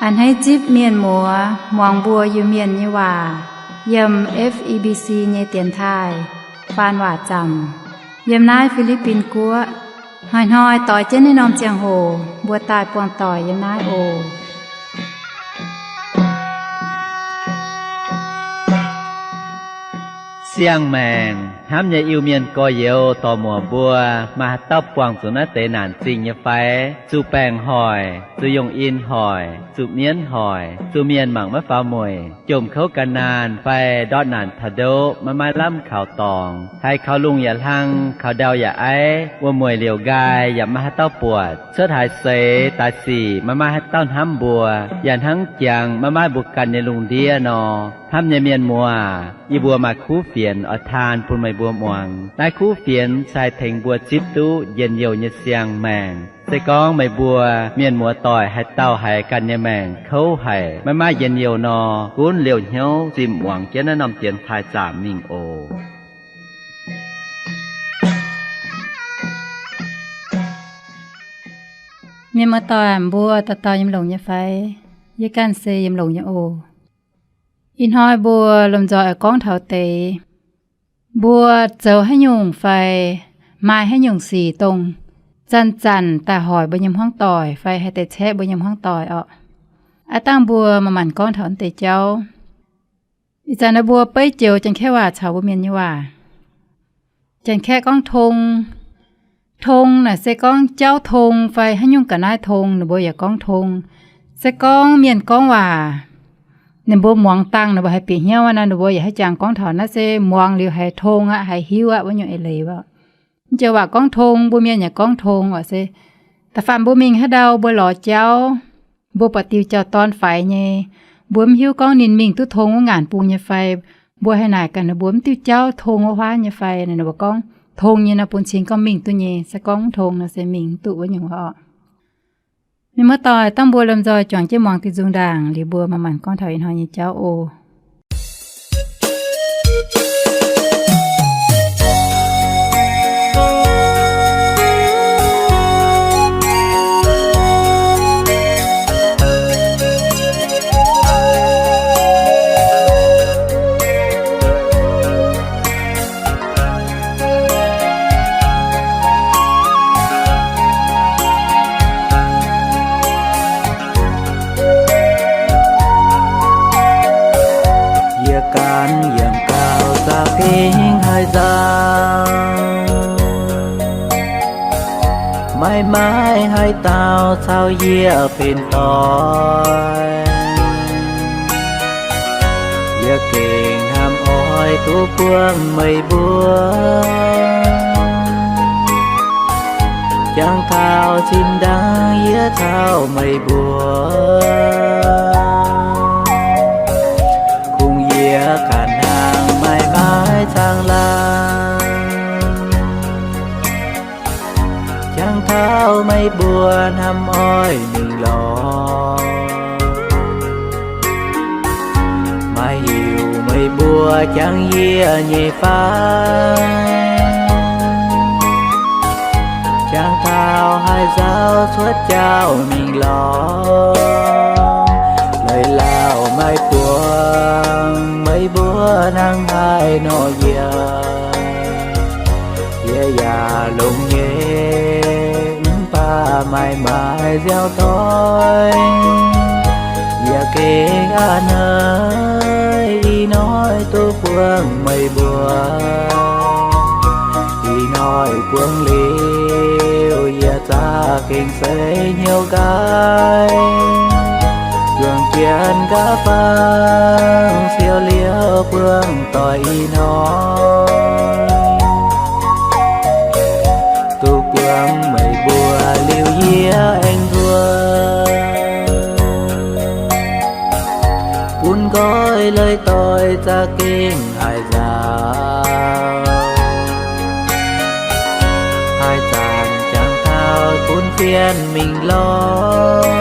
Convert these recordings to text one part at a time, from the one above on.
A'hneiv zipv mienh muoz muangx mbuo Iu-Mienh nyei waac yiem F E B C nyei dienx taaih faan waac zaamc yiem naaiv Fi^li^bin Guoqv. Hnoi-hnoi doix jienv naaiv norm ziangh hoc mbuo daaih buangh doic yiem naaiv oc. Siang-maengc hnamv nyei Iu-Mienh gorx-youz dorc-muoc mbuo, maaih haaix dauh buangh zuqc naaiv deix naanc zingh nyei fai? Zuqc baengc hoic, zuqc yongh in hoic, zuqc mienv hoic, zuqc mienh mangc maiv faaux mueic, jomc kouv gan naanh fai ndortv naanc taux ndoqv maiv maaih lamh kaux dorngx, haiz kaux lungh yaac hlang, kaux ndau yaac aiv, wuom-mueic liouc nqaai yaac maiv maaih haaix dauh buatc, cuotv haaix seix daaih sic maiv maaih haaix dauh hnamv mbuo, yaac hnangv jangx maiv maaih mbuo ganh nyei lungh ndiev nor. Hnamv nyei mienh muoz, yie mbuo maaih kuv fienx oix taan bun meih mbuo muangx. Naaiv kuv fienx se haih tengx mbuo zipv duqv njien-youh nyei siang-maengc. Se gorngv meih mbuo mienh muoz doic haaix dauh haiz ganh nyei maengc kouv haic, maiv maaih njien-youh nor, gunv liouh hnyouv zimh muangx jienv naaiv norm dienx taaih zaamc mingh oc. Mienh muoz doic, mbuo dauh dauh yiem longx nyei fai? Yie ganh se yiem longx nyei oc. Ih hnoi mbuo lomh nzoih oix gorngv taux deix, mbuo zoux haaix nyungc fai maaih haaix nyungc sic dongh zanc-zanc daaih hoic mbuo nyei hmuangv doic fai haih deix caeqv mbuo nyei hmuangv doic orqc. Aav dangh mbuo manc-manc gorngv taux deix jauv. Ih zanc naaiv mbuo beiv joux Janx-Kaeqv waac caux mbuo Mienh nyei waac. Janx-Kaeqv gorngv tong. Tong naaic se gorngv jauv tong fai haaix nyungc ga'naaiv tong, ninh mbuo yaac gorngv tong. Se gorngv mienh gorngv waac, ninh mbuo muangx dangh, ninh mbuo haih bieqc hnyouv nor, ninh mbuo yaac haih jangx gorngv taux naaiv se muangx liuz haiz tong aqv, haiz hiuv aqv, wuov nyungc eix leiz wuov. Mv joux waac gorngv tong, mbuo Mienh yaac gorngv tong oc. Se da'faanh mbuo mingh haaix ndau mbuo lorz jauv, mbuo buatc diuh jauv-dorn faix nyei, mbuo mv hiuv gorngv ninh mingh duqv tong wuov ngaanc bung nyei fai, mbuo haih naaic gaax ninh mbuo mv diuh jauv tong wuov huaav nyei fai, ninh mbuo gorngv tong nyei nor bun cing gorngv mingh duqv nyei, se gorngv mv tong nor se mingh mv duqv wuov nyungc oc. Mienh muoz-doic, dangh mbuo lomh nzoih juangc jienv muangx diuh nzung ndaangc liuz mbuo manc-manc gorngv taux ih hnoi nyei jauv oc. Yie ganh yiem gauh za'gengh haih nzauh, maiv maaih haaix dauh caux yie benx doic. Yie gengh hnamv oix duqv buangh meih mbuo, jangx taux zinh ndaangv yie caux meih mbuo, kungx yie ganh hnangv maiv maaih caangh laangh. Jangx taux meih mbuo hnamv oix mingh lorz, maiv hiuv meih mbuo jangx yie nyei fai. Jangx taux haih nzauh cuotv jauv mingh lorz, leiz lauh maiv buangh meih mbuo hnangv haaix nor yie. Yie yaac longx nyei, mv baac maaih maaih nziaaux doic, yie gengh a'hneiv ih hnoi duqv buangh meih mbuo. Ih hnoi buangh liuz, yie za'gengh seix hnyouv nqaai, juangc jienv gaax fangx siou liouh buangh doic ih hnoi. Duqv buangh meih mbuo liuz yie aengx nzuonx, bun nqoi leiz doic za'gengh haih nzauh, haih zanc jangx taux bun fienx mingh lorz,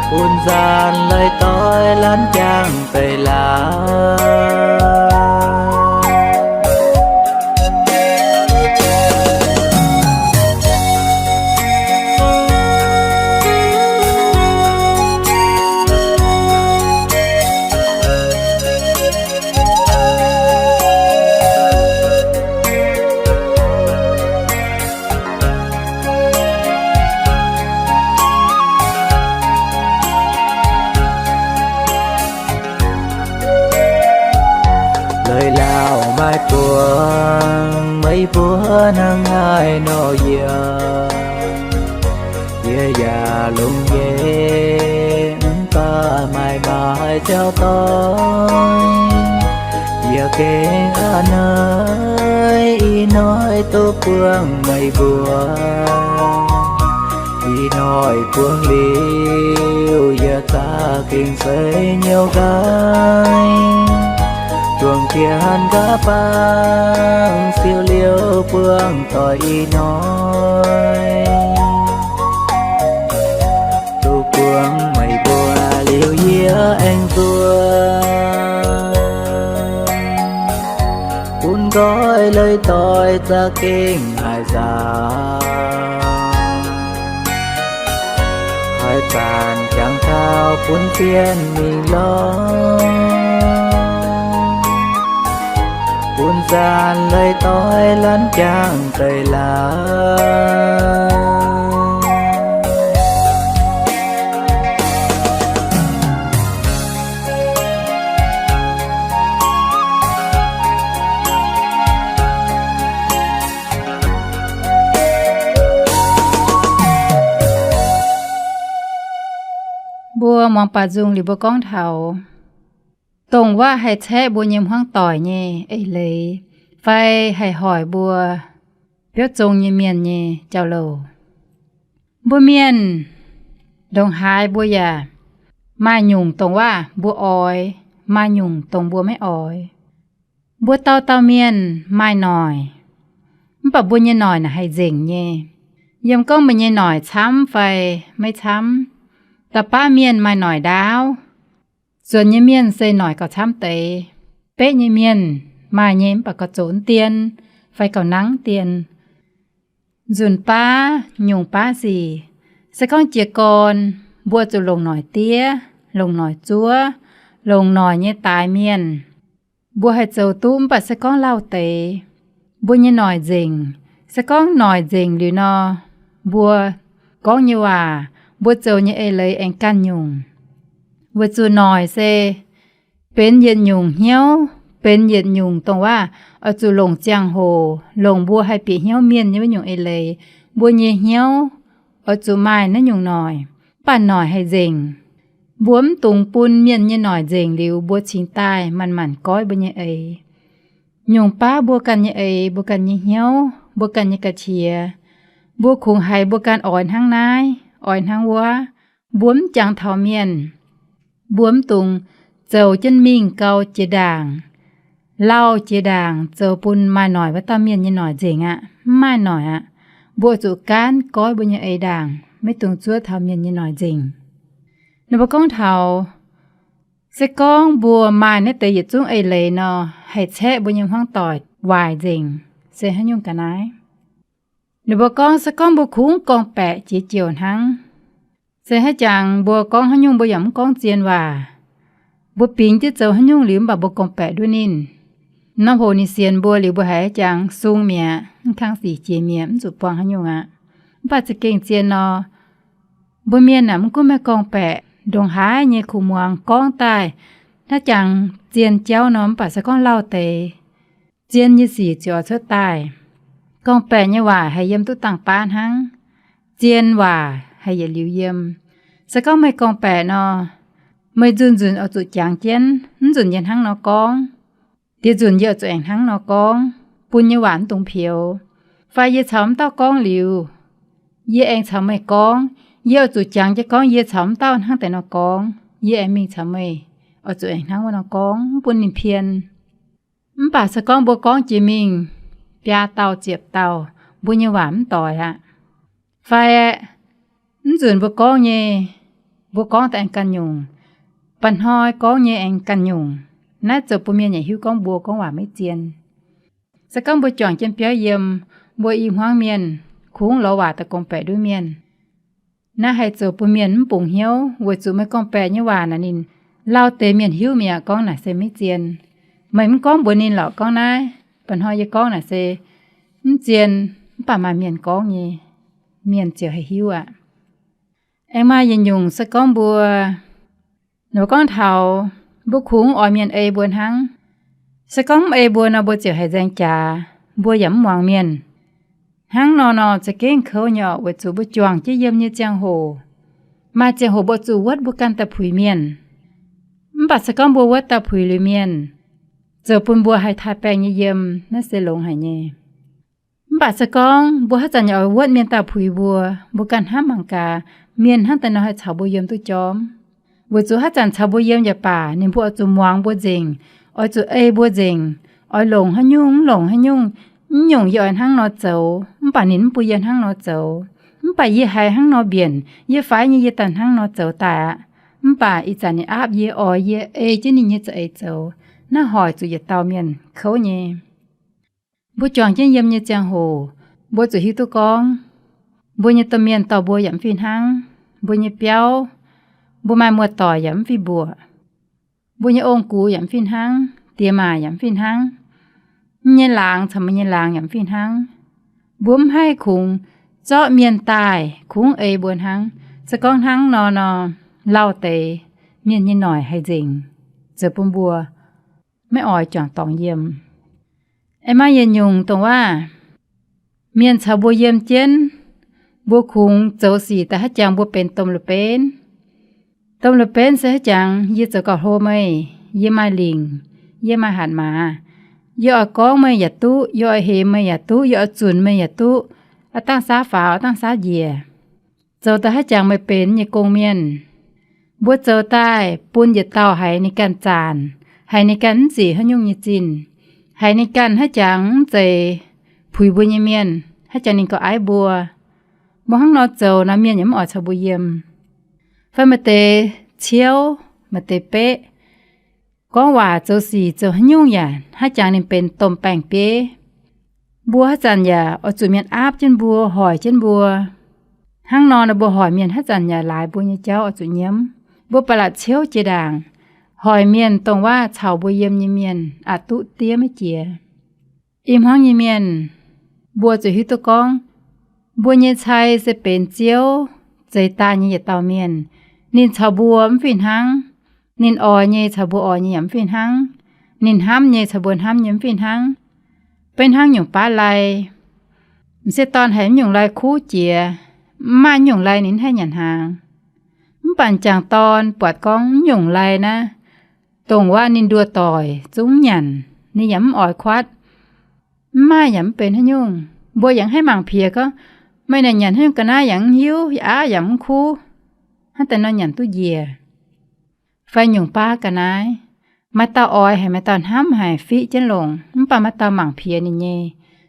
bun nzaanc leiz doic laanh jangx deix lauh. Buangh meih mbuo hnangv haaix nor yiem, yie yaac longx nyei, mv baac maaih maaih jauv doix. Yie gengh a'hneiv ih hnoi duqv buangh meih mbuo. Ih hnoi buangh liuz, yie za'gengh seix hnyouv nqaiv, duangc jiex hanh nqa'haav baang siou liouh buangh doic ih hnoi. Duqv buangh meih mbuo liuz yie aengx nzuonx, bun nqoi leiz doix za'gengh haiz nzauh. Haaix zanc jangx taux bun zien mingh lorz, bun zanc leiz doix lanv jangx deix laauc. Mbuo muangx baac nzung liuz mbuo gorngv taux dongh wuov haih caeqv mbuo nyei hmuangv doic nyei eix leiz, fai haih hoic mbuo biauv zong nyei mienh nyei jauv-louc. Mbuo mienh ndongc haaix mbuo yaac maaih nyungc dongh wuov mbuo oix, maaih nyungc dongh mbuo maiv oix. Mbuo dauh dauh mienh maaih noic, mv baac mbuo nyei noic naaic haih nzengc nyei. Yiem gorngv meih nyei noic camv fai maiv camv. Da'baav mienh maaih noic ndaauv. Nzuonx nyei mienh se noic gauh camv deix. Beqv nyei mienh maaih nyei mv baac gauh zoqc dien fai gauh nangv dien. Nzunc baav nyungc baav sic, se gorngv jiez gorn mbuo zuqc longc noic diev, longc noic zuov, longc noic nyei daaix mienh, mbuo haih zoux duqv. Mv baac se gorngv lauh deix mbuo nyei noic nzengc, se gorngv noic nzengc liuz nor, mbuo gorngv nyei waac, mbuo zoux nyei eix leiz aengx ganh nyungc. Weic zuqc noic se benx yietc nyungc hnyouv, benx yietc nyungc dongh waac oix zuqc longc ziangh hoc, longc mbuo haih bieqc hnyouv mienh nyei wuov nyungc eix leiz. Mbuo nyei hnyouv oix zuqc maaih naaiv nyungc noic, mv baac noic haih nzengc. Mbuo mv dungx bun mienh nyei noic nzengc liuz mbuo cingx daaih manc-manc goiv mbuo nyei eix. Nyungc baav mbuo ganh nyei eix, mbuo ganh nyei hnyouv, mbuo ganh nyei ga'qiex, mbuo kungx haiz mbuo ganh oix hnangv naaiv, oix hnangv wuov. Mbuo mv jangx taux mienh. Mbuo mv dungx zoux jienv mingh gau jiex ndaangc, lauh jiex ndaangc, zoux bun maaih noic wuov dauh mienh nyei noic nzengc aqv. Mv maaih noic aqv. Mbuo zuqc gaanv goiv mbuo nyei eix ndaangc, maiv dungx zuov taux mienh nyei noic nzengc. Ninh mbuo gorngv taux, se gorngv mbuo maaih naaiv deix yietc zungv eix leiz nor, haih caeqv mbuo nyei hmuangv doic waaic nzengc, se haaix nyungc ga'naaiv. Ninh mbuo gorngv, se gorngv mbuo kungx gorngv-baeqc jiex jouh hnangv, se haaix jangx mbuo gorngv haaix nyungc mbuo yaac mv gorngv zien waac. Mbuo bingx jienv zoux haaix nyungc liuz mv baac mbuo gorngv-baeqc nduov ninh. Norm hoc ninh sienx mbuo liuz mbuo haiz jangx sung mi'aqv, mv kang sic jiex mi'aqv, mv zuqc buangh haaix nyungc aqv. Mv baac za'gengh zien nor, mbuo mienh aah, mv gunv meih gorngv-baeqc ndongc haaix nyei kuv muangx gorngv daaih, naaiv jangx zien jauv nor, mv baac se gorngv lauh deix, zien nyei sic ziouc oix cuotv daaih. Gorngv-baeqc nyei waac haih yiem duqv dangh baav hnangv. Zien waac haih yietc liuz yiem. Se gorngv meih gorngv-baeqc nor, meih nzunc-nzunc oix zuqc jangx jienv, mv nzunc yie hnangv nor gorngv, diex nzunc yie oix zuqc aengx hnangv nor gorngv, bun nyei waac mv dungx peux. Fai yie caux mv dauh gorngv liuz, yie aengx caux meih gorngv, yie oix zuqc jangx jienv gorngv yie caux mv dauh hnangv deix nor gorngv, yie aengx mingh caux meih oix zuqc aengx hnangv wuov nor gorngv, mv bun ninh pien. Mv baac se gorngv mbuo gorngv jiex mingh biaa dauh ziepc dauh, mbuo nyei waac mv doix aqv. Fai mv nzunc mbuo gorngv nyei, mbuo gorngv daaih aengx ganh nyungc, mba'hnoi gorngv nyei aengx ganh nyungc. Naaiv zoux bun mienh yaac hiuv gorngv mbuo gorngv waac maiv zien. Se gorngv mbuo juangc jienv biauv yiem, mbuo i hmuangv mienh, kungx lorz waac daaih gorngv-baeqc nduov mienh, naaiv haih zoux bun mienh mv bungx hnyouv, weic zuqc meih gorngv-baeqc nyei waac naaic ninh lauh deix mienh hiuv mi'aqv, gorngv naaic se maiv zien. Meih mv gorngv mbuox ninh lorqc, gorngv naaiv, mba'hnoi yie gorngv naaic se mv zien, mv baac maaih mienh gorngv nyei, mienh ziouc haih hiuv aqv. Aengx maaih yietc nyungc se gorngv mbuo, ninh mbuo gorngv taux mbuo kungx oix mienh ei mbuo hnangv. Se gorngv mv ei mbuo nor, mbuo ziouc haiz nzaeng jaax, mbuo yaac mv muangx mienh. Hnangv nor nor za'gengh kouv nyei orqc, weic zuqc mbuo juangc jienv yiem nyei ziangh hoc, maaih ziangh hoc mbuo zuqc wuotv mbuo ganh daaih puix mienh. Mv baac se gorngv mbuo wuotv daaih puix liuz mienh, zoux bun mbuo haih taaih baengh nyei yiem, naaiv se longx haic nyei. Mv baac se gorngv mbuo haaix zanc yaac oix wuotv mienh daaih puix mbuo, mbuo ganh hnamv mangc gaax, mienh hnangv daaih nor haih caux mbuo yiem duqv jorm. Weic zuqc haaix zanc caux mbuo yiem yaac baac, ninh mbuo oix zuqc muangx mbuo nzengc, oix zuqc ei mbuo nzengc, oix longc haaix nyungc mv longc haaix nyungc. Mv nyungc yie oix hnangv nor zoux, mv baac ninh mv bun yie hnangv nor zoux. Mv baac yie haiz hnangv nor mbienc, yie faix nyei yie daaih hnangv nor zoux daaih aqv. Mv baac ih zanc ninh aapv yie, oix yie ei jienv ninh nyei za'eix zoux. Naaiv hoic zuqc yietc dauh mienh kouv nyei. Mbuo juangc jienv yiem nyei ziangh hoc, mbuo zuqc hiuv duqv gorngv, mbuo nyei domh mienh dorh mbuo yaac mv fih hnangv. Mbuo nyei biauv, mbuo maaih muoz-doic yaac mv fih mbuoqc. Mbuo nyei ong-gux yaac mv fih hnangv, diex maac yaac mv fih hnangv. Mbuo nyei laangz caux mbuo nyei laangz yaac mv fih hnangv. Mbuo mv haih kungx zorqv mienh daaih kungx ei mbuo hnangv. Se gorngv hnangv nor nor, lauh deix mienh nyei noic haih nzengc, zoux bun mbuo maiv oix juangc dorngx yiem. Aengx maaih yietc nyungc dongh waac, mienh caux mbuo yiem jienv, mbuo kungx zoux sic daaih haaix jangx mbuo benx domh la'benv. Domh la'benv se haaix jangx, yie zoux gauh hlo meih, yie maaih lingc, yie maaih hatc maaz, yie oix gorngv meih yaac duqv, yie oix hemx meih yaac duqv, yie oix zunc meih yaac duqv, aa dangh saav faaux, aa dangh saav njiec. Zoux daaih haaix jangx meih benx nyei gong-mienh. Mbuo zoux daaih bun yietc dauh haiz ninh ganh zaanc, haiz ninh ganh mv zic haaix nyungc nyei zinh, haiz ninh ganh haaix jangx mv zeiz puix mbuo nyei mienh, haaix jangx ninh gauh aiv mbuo. Mbuo hnangv nor zoux nor, mienh yaac mv oix caux mbuo yiem. Fai maaih deix ciouv, maaih deix beqv, gorngv waac zoux sic zoux haaix nyungc yaac haaix jangx ninh benx domh baeng-bieiv. Mbuo haaix zanc yaac oix zuqc mienh aapv jienv mbuo, hoic jienv mbuo. Hnangv nor nor mbuo hoic mienh haaix zanc yaac laaix mbuo nyei jauv oix zuqc nyiemv. Mbuo ba'laqc ciouv jiex ndaangc, hoic mienh dongh waac caux mbuo yiem nyei mienh aqc duqv diev maiv jiex. I hmuangv nyei mienh, mbuo zuqc hiuv duqv gorngv, mbuo nyei cai se benx Ziouv zeix daaih nyei yietc dauh mienh. Ninh caux mbuo mv fih hnangv. Ninh oix nyei caux mbuo oix nyei yaac mv fih hnangv. Ninh hnamv nyei caux mbuo hnamv nyei mv fih hnangv. Beiv hnangv nyungc baav lai, m'sieqv dorn haiz mv nyungc lai kuv jiex, mv maaih nyungc lai ninh haih nyanc hnaangx. Mv baac m'jangc dorn buatc gorngv mv nyungc lai naaiv, dongh waac ninh nduoh doic zungv nyanc, ninh yaac mv oix kuatv. Mv maaih yaac mv benx haaix nyungc. Mbuo yaac mv haih mangc piex gorngv, meih naaic nyanc haaix nyungc ga'naaiv yaac mv hiuv, aqv yaac mv kuv, hnangv daaih nor nyanc duqv njiec. Fai nyungc baav ga'naaiv, maaih dauh oix haic, maaih dauh hnamv haic, fiqv jienv longc, mv baac maaih dauh mangc piex ninh nyei.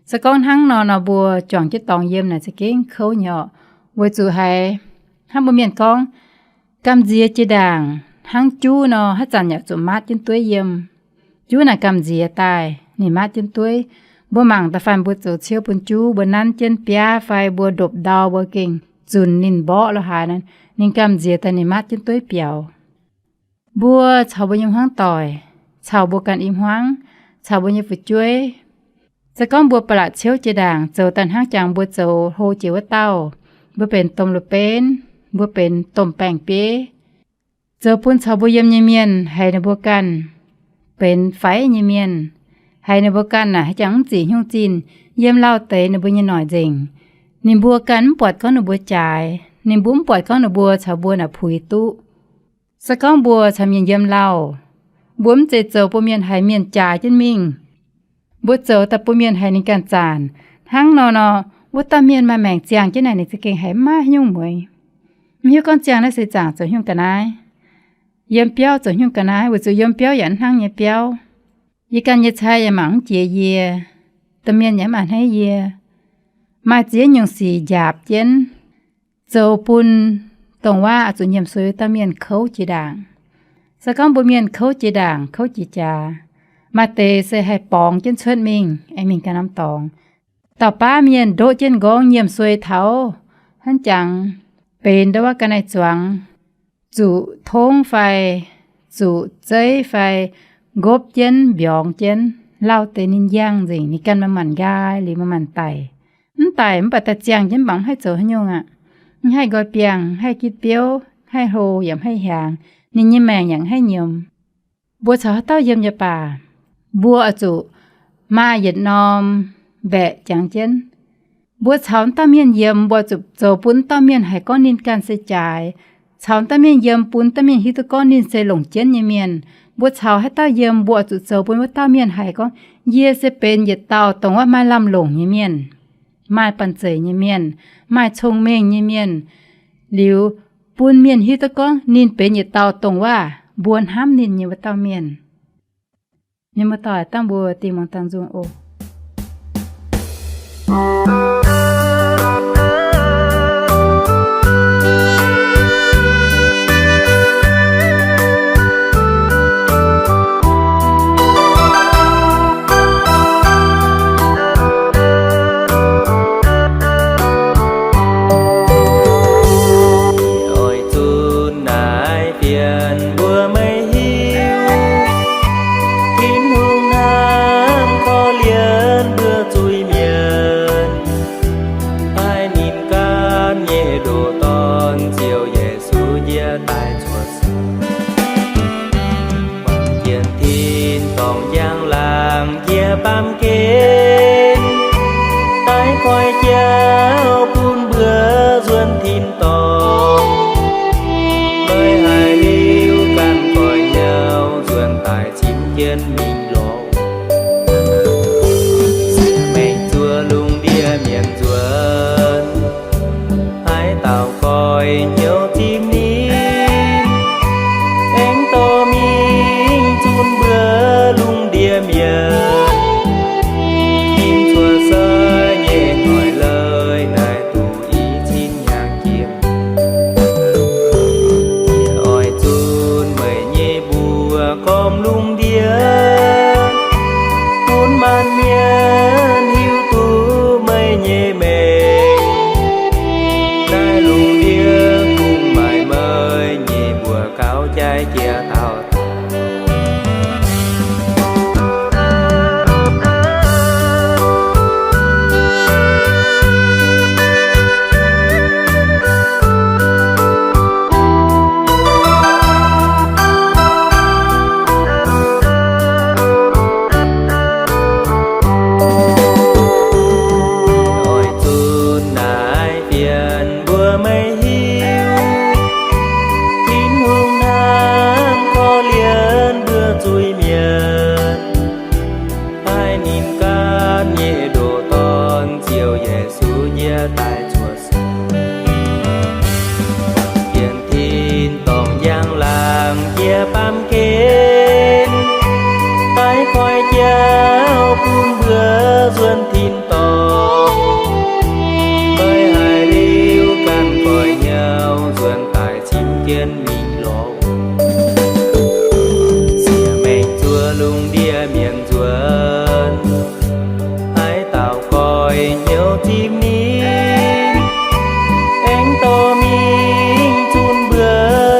Se gorngv hnangv nor nor mbuo juangc jienv dorngx yiem naaic za'gengh kouv nyei orqc. Weic zuqc haiz hnangv mbuo mienh gorngv, gamh nziex jiex ndaangc hnangv juv nor, haaix zanc yaac zuqc matv jienv dueiv yiem. Juv naaic gamh nziex daaih ninh matv jienv dueiv. Mbuo mangc da'faanh mbuo zoux ciouv bun juv, mbuo nanv jienv biaav fai mbuo ndopv-ndau mbuo gengh zunc ninh mborqv lo haaix nor, ninh gamh nziex daaih ninh matv jienv dueiv biaux. Mbuo caux mbuo nyei hmuangv doic, caux mbuo ganh i hmuangv, caux mbuo nyei fu'jueiv, se gorngv mbuo ba'laqc ciouv jiex ndaangc zoux daaih hnangv jangx mbuo zoux hlo jiex wuov dauh, mbuo benx domh la'benv, mbuo benx domh baeng-bieiv, zoux bun caux mbuo yiem nyei mienh haiz ninh mbuo ganh benx faix nyei mienh, haiz ninh mbuo ganh naaic haaix jangx mv zic haaix nyungc zinh, yiem lauh deix ninh mbuo nyei noic nzengc. Ninh mbuo ganh mv buatc gorngv ninh mbuo jaaix, ninh mbuo mv buatc gorngv ninh mbuo caux mbuo naaic puix duqv. Se gorngv mbuo caux mienh yiem lauh, mbuo mv zeiz zoux bun mienh haiz mienh jaaix jienv mingh. Mbuo zoux daaih bun mienh haiz ninh ganh zaanc. Hnangv nor nor, wuov dauh mienh maaih maengc ziangh jienv naaic, ninh za'gengh haiz mv maaih haaix nyungc mueix. Mv hiuv gorngv ziangh naaiv se zaangc zoux haaix nyungc ga'naaiv, yiem biauv zoux haaix nyungc ga'naaiv, weic zuqc yiem biauv yaac mv hnangv nyei biauv. Yie ganh nyei cai yaac mangc mv jiex yie, domh mienh yaac mv a'hneiv yie. Maaih ziex nyungc sic njaapc jienv, zoux bun dongh waac oix zuqc nyiemc sueih wuov dauh mienh kouv jiex ndaangc. Se gorngv mbuo mienh kouv jiex ndaangc, kouv jiex jaax, maaih deix se haih borngz jienv cuotv mingh, aengx mingh ganh norm dorngx. Dauh baav mienh ndoqv jienv nqorngv nyiemc sueih taux hnangv jangx, benx ndau wuov ga'naaiv zuangx, zuqc tongv fai zuqc zeiv fai nqopv jienv mbiorngz jienv, lauh deix ninh njang nzengc, ninh ganh manc-manc nqaai liuz manc-manc daic. Mv daic mv baac daaih ziangh jienv mv baac mv haih zoux haaix nyungc aqv. Mv haih nqoi biangh, mv haih gitv biouv, mv haih hlo yaac mv haih hiaangx, ninh nyei maengc yaac mv haih nyiemz. Mbuo caux haaix dauh yiem yaac baac, mbuo oix zuqc maaih yietc norm mbaeqc jangx jienv. Mbuo caux wuov dauh mienh yiem, mbuo zuqc zoux bun wuov dauh mienh haiz gorngv ninh ganh se jaaix. Caux wuov dauh mienh yiem bun wuov dauh mienh hiuv duqv gorngv ninh se longc jienv nyei mienh. Mbuo caux haaix dauh yiem, mbuo zuqc zoux bun wuov dauh mienh haiz gorngv yie se benx yietc dauh dongh wuov maaih lamh longc nyei mienh, maaih banh zeic nyei mienh, maaih cong-mengh nyei mienh, liuz bun mienh hiuv duqv gorngv ninh benx yietc dauh dongh wuov mbuo hnamv ninh nyei wuov dauh mienh. Mienh muoz-doic, dangh mbuo dingh muangx dangh nzung oc. Oix zunh naaiv fienx mbuo meih hiuv, Tin-Hungh hnamv korv-lienh mbuo zuiz-mienh, paaiv ninh ganh nyei ndoqc Dorn, Ziouv Yesu, njiec daaih cuotv seix, jienh tin-dorngh njang-laangc njiec baamh gen, daaih koi jauv bun mbuo nzuonx tin-dorngh. Meih haiz liuz ganh goix nyauv, nzuonx daaih cimx jienv mingh lorz. Siex maengc zuov lungh ndiev mienh nzuonx, haaix dauh goix nyauv zipv ninh, aengx dorh mingh zunc mbuo lungh ndiev mienh. Ninh cuotv seix nyei hnoi-hleix naaic duqv i cin hnyangx jiex. Yie oix zunc meih nyei mbuox gormx lungh ndiev, bun maanc mienh hiuv duqv meih nyei mengh. Naaiv lungh ndiev kungx maaih meih nyei mbuox gauh jaaix jiex dauh dauh. Oix zunc naaiv fienx mbuo meih hiuv, Tin-Hungh hnamv korv-lienh mbuo zuiz-mienh, paaiv ninh ganh nyei ndoqc Dorn, Ziouv Yesu, njiec daaih cuotv seix, jienh tin-dorngh njang-laangc njiec baamh gen, daaih koi jauv bun mbuo nzuonx tin-dorngh. Meih haiz liuz ganh goix nyauv, nzuonx daaih cimx jienv mingh lorz. Siex maengc zuov lungh ndiev mienh nzuonx, haaix dauh goix nyauv zipv ninh, aengx dorh mingh zunc mbuo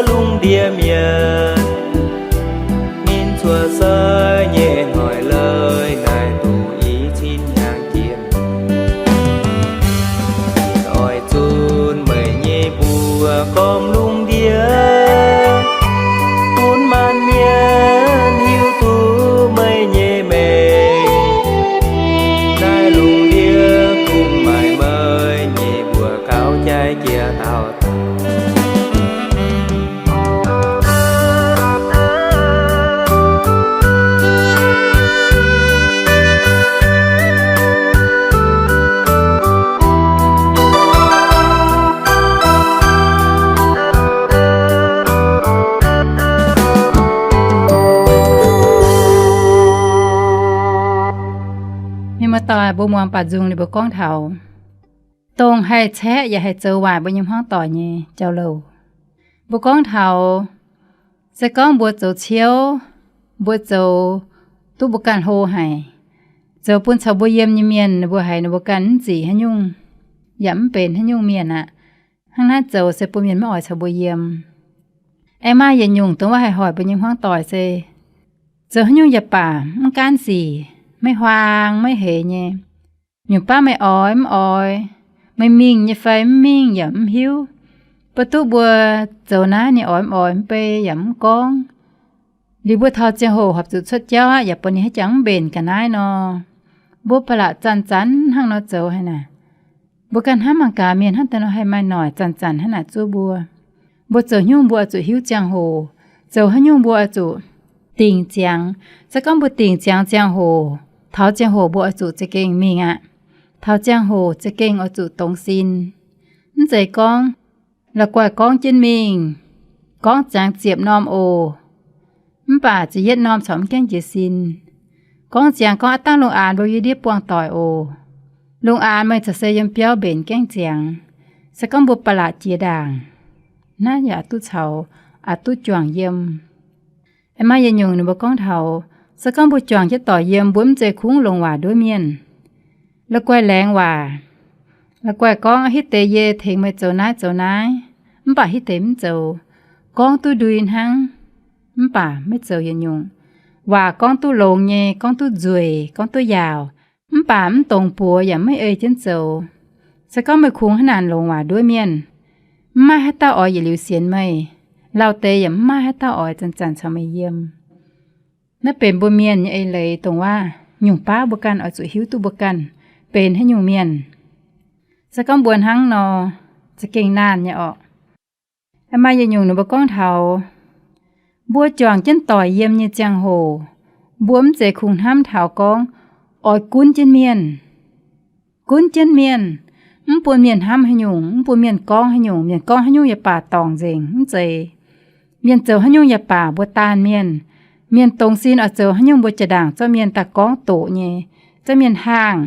lungh ndiev mienh. Ninh cuotv seix nyei hnoi-hleix naaic duqv i cin hnyangx jiex. Oix zunc meih nyei mbuox gormx lungh ndiev, bun maanc mienh hiuv duqv meih nyei mengh. Naaiv lungh ndiev kungx maaih meih nyei mbuox gauh jaaix jiex dauh dauh. Mienh muoz-doic, mbuo muangx baac nzung ninh mbuo gorngv taux dongh haih caeqv yaac haih zoux waaic mbuo nyei hmuangv doic nyei jauv-louc. Mbuo gorngv taux se gorngv mbuo zoux ciouv, mbuo zoux duqv mbuo ganh hlo haic, zoux bun caux mbuo yiem nyei mienh ninh mbuo haiz ninh mbuo ganh mv zic haaix nyungc, yaac mv benx haaix nyungc mienh aqv. Hnangv naaiv zoux se bun mienh maiv oix caux mbuo yiem. Aengx maaih yietc nyungc dongh wuov haih hoic mbuo nyei hmuangv doic se zoux haaix nyungc yaac baac mv gaanv sic, maiv huaang maiv heix nyei. Nyungc baav meih oix mv oix, meih mingh nyei fai mv mingh yaac mv hiuv. Mbuo duqv mbuo zoux naaiv ninh oix mv oix mv bei yaac mv gorngv. Liuz mbuo taux ziangh hoc horpc zuqc cuotv jauv aqv, yaac bun ninh haaix jangx mv mbenc ga'naaiv nor. Mbuo ba'laqc zanc-zanc hnangv nor zoux haic naaic. Mbuo ganh hnamv mangc gaax, mienh hnangv daaih nor haih maaih noic zanc-zanc hnangv naaic zuov mbuo. Mbuo zoux nyungc mbuo oix zuqc hiuv ziangh hoc. Zoux haaix nyungc mbuo oix zuqc dingc ziangx. Se gorngv mbuo dingc ziangx ziangh hoc, taux ziangh hoc mbuo oix zuqc za'gengh mingh aqv. Taux ziangh hoc za'gengh oix zuqc dongz sin. Mv zeiz gorngv la'guaih gorngv jienv mingh, gorngv ziangx ziepc norm oc, mv baac ziepc yietv norm corc mv gaengh jiez sin. Gorngv ziangx gorngv aav dangh lungh aanx mbuo yiem ndiev buangh doic oc. Lungh aanx meih corc se yiem biauv mbenc gaengh ziangx. Se gorngv mbuo ba'laqc jiex ndaangc, naaiv yaac duqv caux, aqc duqv juangc yiem. Aengx maaih yietc nyungc ninh mbuo gorngv taux, se gorngv mbuo juangc jienv doic yiem, mbuo mv zeiz kungx longc waac nduov mienh. La'guaih laengz waac, la'guaih gorngv hitv deix yie tengx meih zoux naaiv zoux naaiv, mv baac hitv deix mv zoux. Gorngv duqv ndui hnangv, mv baac maiv zoux yietc nyungc. Waac gorngv duqv longx nyei, gorngv duqv nzueic, gorngv duqv yaauc, mv baac mv dongz buoz yaac maiv ei jienv zoux. Se gorngv meih kungx hnangv naaic longc waac nduov mienh, mv maaih haaix dauh oix yietc liuz sienx meih. Lauh deix yaac mv maaih haaix dauh oix zanc-zanc caux meih yiem. Naaiv benx mbuo mienh nyei eix leiz dongh waac nyungc baav mbuo ganh oix zuqc hiuv duqv mbuo ganh benx haaix nyungc mienh. Se gorngv mbuo hnangv nor, za'gengh naanh nyei orqc. Maaih yietc nyungc ninh mbuo gorngv taux, mbuo juangc jienv doic yiem nyei ziangh hoc, mbuo mv zeiz kungx hnamv taux gorngv oix gunv jienv mienh. Gunv jienv mienh, mv bun mienh hnamv haaix nyungc, mv bun mienh gorngv haaix nyungc, mienh gorngv haaix nyungc yaac baac dorngc nzengc, mv zeiz. Mienh zoux haaix nyungc yaac baac mbuo daanh mienh. Mienh dongz sin oix zoux haaix nyungc mbuo jaa-ndaangc zorqv mienh daaih gorngv doqc nyei, zorqv mienh haangh,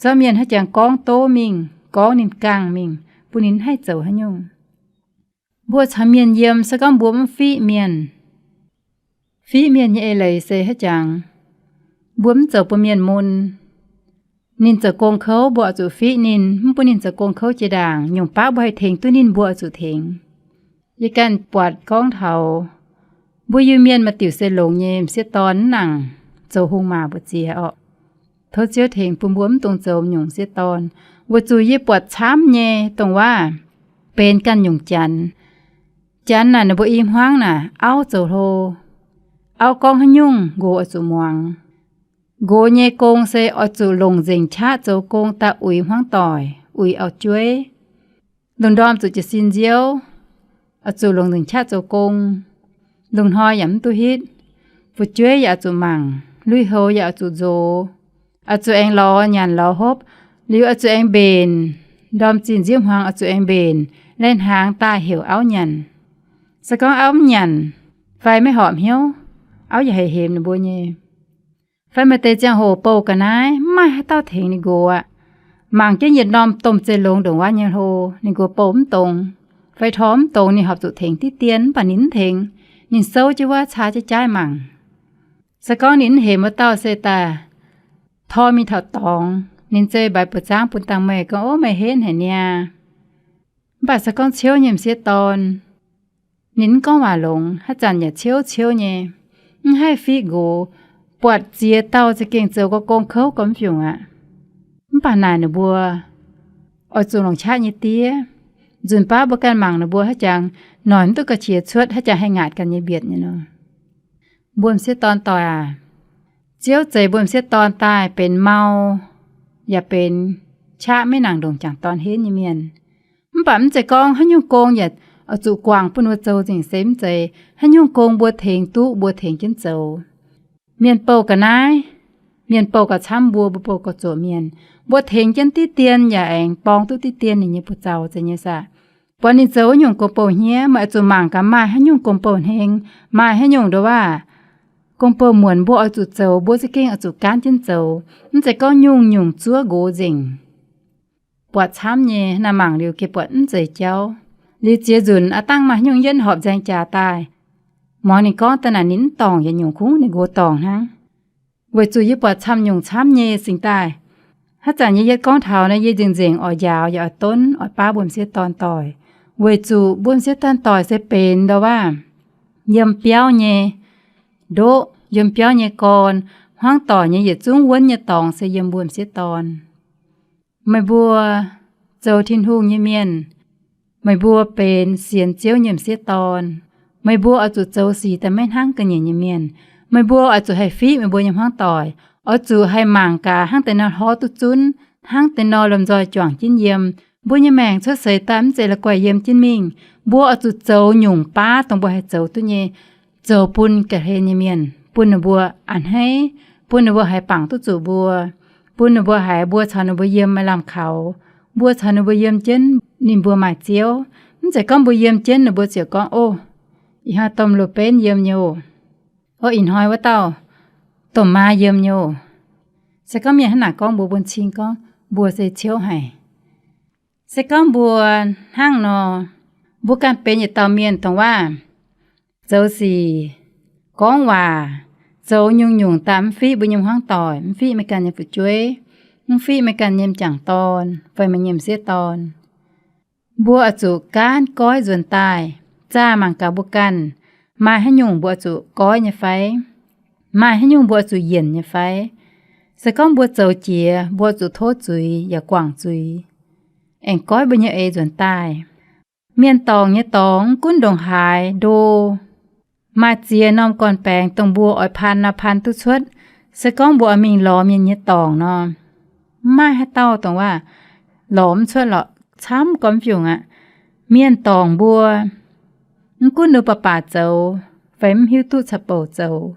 zorqv mienh haaix jangx gorngv doqc mingh, gorngv ninh gangh mingh, bun ninh haih zoux haaix nyungc. Mbuo caux mienh yiem se gorngv mbuo mv fiqv mienh, fiqv mienh nyei eix leiz se haaix jangx? Mbuo mv zoux bun mienh mun. Ninh zoux gong kouv mbuo oix zuqc fiqv ninh, mv bun ninh zoux gong kouv jiex ndaangc. Nyungc baav mbuo haih tengx duqv ninh mbuo oix zuqc tengx. Yie ganh buatc gorngv taux mbuo Iu-Mienh maaih diuc se longx nyei m'sieqv dorn mv nangc zoux hungh maac mbu'ziex orqc. Tov Ziouv tengx bun mbuo mv dungx zoux nyungc m'sieqv dorn. Weic zuqc yie buatc camv nyei dongh waac benx ganh nyungc Janx. Janx naaic ninh mbuo i hmuangv naaic auv zoux hlo, auv gorngv haaix nyungc nqox oix zuqc muangx. Nqox nyei gong se oix zuqc longc nzengc qaqv zoux gong daaih uix hmuangv doic, uix auv-jueiv. Lungh ndorm zuqc jiez sin nziouv, oix zuqc longc nzengc qaqv zoux gong. Lungh hnoi yaac mv duqv hitv. Fu'jueiv yaac oix zuqc mangc, lui-houx yaac oix zuqc nzox, oix zuqc aengx lorz nyanc lorz hopv, liuz oix zuqc aengx mbenc. Ndorm zinh nziouv hmuangx oix zuqc aengx mbenc, lai-hnaangx daaih heuc auv nyanc. Se gorngv auv mv nyanc fai maiv horpc hnyouv, auv yaac haih hemx ninh mbuo nyei. Fai maaih deix ziangh hoc bouh ga'naaiv mv maaih haaix dauh tengx ninh nqox aqv. Mangc jienv yietc norm domh zeqc longx ndongc wuov nyei hlo, ninh nqox bouh mv dongz, fai tor mv dongz, ninh horpc zuqc tengx diqv dien mv baac ninh mv tengx. Ninh souv jienv wuov caa jienv jaaiv mangc. Se gorngv ninh mv hemx wuov dauh se daaih tor mingh taux dorngx, ninh zei mbaix buoz-zaangv bun dangh meih gorngv, Ov, meih henv haic niaa. Mv baac se gorngv ciouv nyei m'sieqv dorn, ninh mv gorngv waac longx, haaix zanc yaac ciouv ciouv nyei, mv haih fiqv nqox, buatc ziex dauh za'gengh zoux gong kouv gormx fiungc aqv. Mv baac naaic ninh mbuo oix zuqc longc qaqv nyei diev. Nzunc baav mbuo ganh mangc ninh mbuo haaix jangx noic mv duqv ga'qiex cuotv, haaix jangx haih ngaatc ganh nyei mbietc nyei nor. Mbuo m'sieqv dorn doic aac, Ziouv zeix mbuo m'sieqv dorn daaih benx mau, yaac benx qaqv maiv nangc ndongc jangc dorn henv nyei mienh. Mv baac mv zeiz gorngv haaix nyungc gong yaac oix zuqc guangc bun ninh mbuo zoux nzengc se mv zeiz. Haaix nyungc gong mbuo tengx duqv mbuo tengx jienv zoux. Mienh bouh ga'naaiv, mienh bouh gauh camv mbuo, mbuo bouh gauh zuoqc mienh. Mbuo tengx jienv diqv dien yaac aengx borng duqv diqv dien ninh nyei buoz-zaux zeiz nyei saah. Buatc ninh zoux nyungc gong-bou hniev, meih oix zuqc mangc gaax maaih haaix nyungc gong-bou hneng, maaih haaix nyungc ndongc waac gong-bou muonc mbuo oix zuqc zoux, mbuo za'gengh oix zuqc gaanv jienv zoux. Mv zeiz gorngv nyungc-nyungc zuov nqox nzengc. Buatc camv nyei, naaiv mangc liuz geh buatc mv zeiz jauv. Liuz ziex nzunc aav dangh maaih haaix nyungc yienv horpc nzaeng jaax daaih, muangx ninh gorngv daaih naaic ninh mv dorngc yietc nyungc, kungx ninh nqox dorngc hnangv. Weic zuqc yie buatc camv-nyungc camv nyei cingx daaih. Haaix zanc yie yietv gorngv taux naaiv, yie nzengc-nzengc oix njaaux, yaac oix donv, oix baav mbuo m'sieqv dorn doic. Weic zuqc mbuo m'sieqv dorn doic se benx ndongc waac yiem biauv nyei ndoqv, yiem biauv nyei gorn, hmuangv doic nyei yietc zungv wuonv nyei dorngx se yiem mbuo m'sieqv dorn. Meih mbuo zoux Tin-Hungh nyei mienh, meih mbuo benx sienx Ziouv nyei m'sieqv dorn. Meih mbuo oix zuqc zoux sic daaih maiv hnangv ga'nyiec nyei mienh. Meih mbuo oix zuqc haih fiqv meih mbuo nyei hmuangv doic, oix zuqc haih mangc gaax hnangv deix nor hlorv duqv zunv, hnangv deix nor lomh nzoih juangc jienv yiem. Mbuo nyei maengc cuotv seix daaih mv zeiz la'guaih yiem jienv mingh. Mbuo oix zuqc zoux nyungc baav dongh mbuo haih zoux duqv nyei, zoux bun ga'hlen nyei mienh, bun ninh mbuo a'hneiv, bun ninh mbuo haiz bangc duqv zuqc mbuo, bun ninh mbuo haiz mbuo caux ninh mbuo yiem maaih lamh kaux, mbuo caux ninh mbuo yiem jienv ninh mbuo maaih Ziouv. Mv zeiz gorngv mbuo yiem jienv ninh mbuo ziouc gorngv, Ov, ih hnoi domh loz-benv yiem nyei oc. Ov, ih hnoi wuov dauh domh maa yiem nyei oc. Se gorngv mienh hnangv naaic gorngv mbuo bun cing gorngv mbuo se ciouv haic. Se gorngv mbuo hnangv nor, mbuo ganh benx yietc dauh mienh dongh waac zoux sic, gorngv waac, zoux nyungc-nyungc daaih mv fiqv mbuo nyei hmuangv doic, mv fiqv meih ganh nyei fu'jueiv, mv fiqv meih ganh nyei m'jangc dorn fai meih nyei m'sieqv dorn. Mbuo oix zuqc gaanv goiv nzuonx daaih, zaah mangc gaax mbuo ganh maaih haaix nyungc mbuo oix zuqc goiv nyei fai, maaih haaix nyungc mbuo oix zuqc yienc nyei fai. Se gorngv mbuo zoux jiex, mbuo oix zuqc tov zuiz yaac guangc zuiz, aengx goiv mbuo nyei eix nzuonx daaih. Mienh dorngc nyei dorngx mv gunv ndongc haaix ndo, maaih ziex norm gorn-baengx dongh mbuo oix paan nor paan duqv cuotv. Se gorngv mbuo oix mingh lorz mienh nyei dorngc nor, mv maaih haaix dauh dongh waac lorz mv cuotv lorqc, camv gormx fiungc aqv. Mienh dorngc mbuo, mv gunv ninh baac baac zoux fai mv hiuv duqv caux bouc zoux,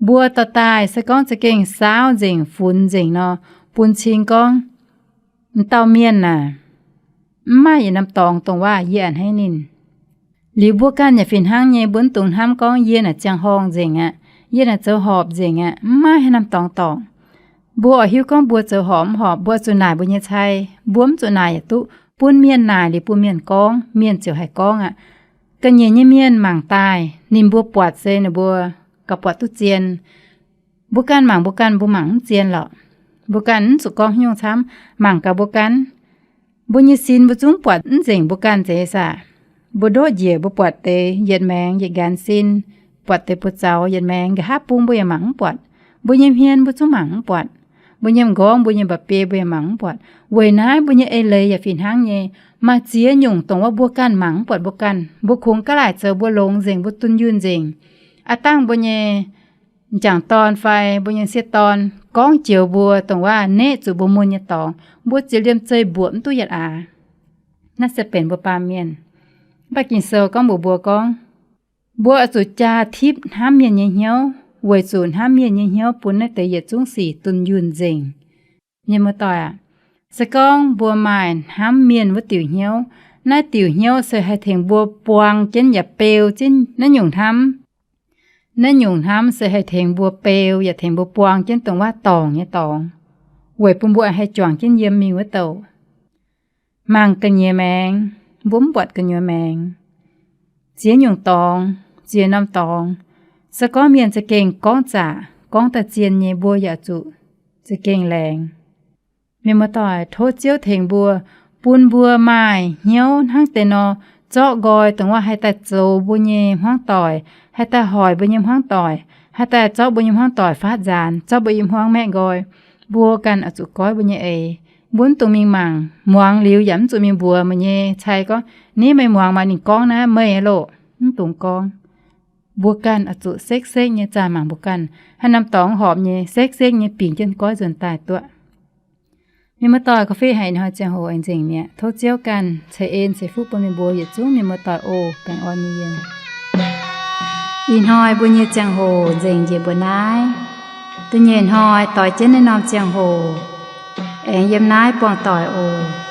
mbuo dorh daaih se gorngv za'gengh saauv nzengc, funx nzengc nor, bun cing gorngv, m'dauh mienh aah, mv maaih yietc norm dorngx dongh waac yie a'hneiv ninh. Liuz mbuo ganh yaac fih hnangv nyei, mbuo mv dungx hnamv gorngv yie naaic ziangh horngh nzengc aqv, yie naaic zoux horpc nzengc aqv. Mv maaih haaix norm dorngx dorngc. Mbuo oix hiuv gorngv mbuo zoux horpc mv horpc, mbuo zuqc naaic mbuo nyei cai. Mbuo mv zuqc naaic yaac duqv, bun mienh naaic liuz bun mienh gorngv, mienh ziouc haih gorngv aqv. Ga'nyiec nyei mienh mangc daaih, ninh mbuo buatc se ninh mbuo gauh buatc duqv zien. Mbuo ganh mangc mbuo ganh, mbuo mangc mv zien lorqc. Mbuo ganh mv zuqc gorngv haaix nyungc camv, mangc gaax mbuo ganh. Mbuo nyei sin mbuo zungv buatc mv nzengc mbuo ganh zeiz saah? Mbuo ndoqv njiec mbuo buatc deix yietc maengx yietc nqanx sin, buatc deix buoz-zaux yietc maengx, nqa'haav bung mbuo yaac mangc mv buatc. Mbuo nyei hmien mbuo zungv mangc mv buatc. Mbuo nyei m'nqorngv, mbuo nyei mba'biei mbuo yaac mangc mv buatc. Weic naaiv mbuo nyei eix leiz yaac fih hnangv nyei. Maaih ziex nyungc dongh wuov mbuo ganh mangc mv buatc mbuo ganh. Mbuo kungx gaav laaic zoux mbuo longx nzengc, mbuo dunh yunh nzengc. Aav dangh mbuo nyei m'jangc dorn fai mbuo nyei sieqv dorn gorngv joux mbuo dongh waac neqv zuqc mbuo mun nyei dorngx, mbuo ziouc liemh zeih mbuoqc mv duqv yietc aax. Naaiv se benx mbuo baamh mienh. Mv baac Ging-Sou gorngv mbuox mbuo gorngv, mbuo oix zuqc jaa tipv hnamv mienh nyei hnyouv, weic zuqc hnamv mienh nyei hnyouv bun naaiv deix yietc zungv sic dunh yunh nzengc. Mienh muoz-doic aac, se gorngv mbuo maaih hnamv mienh wuov diuc hnyouv, naaiv diuc hnyouv se haih tengx mbuo buang jienv yaac beu jienv naaiv nyungc hnamv. Naaiv nyungc hnamv se haih tengx mbuo beu yaac tengx mbuo buang jienv dongh wuov dorngc nyei dorngx, weic bun mbuo haih juangc jienv yiem mingh wuov douc. Mangc ga'nyiec maengx, mbuo mv buatc gu'nyuoz maengx. Ziex nyungc dorngx, ziex norm dorngx, se gorngv mienh za'gengh gorngv zaqc, gorngv daaih zien nyei, mbuo yaac zuqc za'gengh laengz. Mienh muoz-doic, tov Ziouv tengx mbuo, bun mbuo maaih hnyouv hnangv deix nor, zorqv nqoi dongh wuov haih daaih zoux mbuo nyei hmuangv doic, haih daaih hoic mbuo nyei hmuangv doic, haih daaih zorqv mbuo nyei hmuangv doic faatv nzaanx, zorqv mbuo nyei hmuangv maeqv nqoi. Mbuo ganh oix zuqc goiv mbuo nyei eix. Mbuo mv dungx mingh mangc, muangx liuz yaac mv zuqc mingh mbuox meih nyei cai gorngv, Ni meih muangx maah, ninh gorngv naaiv meih loh. Mv dungx gorngv. Mbuo ganh oix zuqc sekv-sekv nyei zaah mangc mbuo ganh. Haaix norm dorngx horpc nyei, sekv-sekv nyei bingx jienv goiv nzuonx daaih duqv. Mienh muoz-doic, ga'fei haic ih hnoi ziangh hoc aengx nzengc mi'aqv. Tov Ziouv ganh ceix en ceix fuqv bun meih mbuo yietc zungv mienh muoz-doic oc. Baengh orn nyei yiem. Ih hnoi mbuo nyei ziangh hoc nzengc njiec mbuo naaiv. Da'nyeic hnoi doix jienv naaiv norm ziangh hoc aengx yiem naaiv buangh doic oc.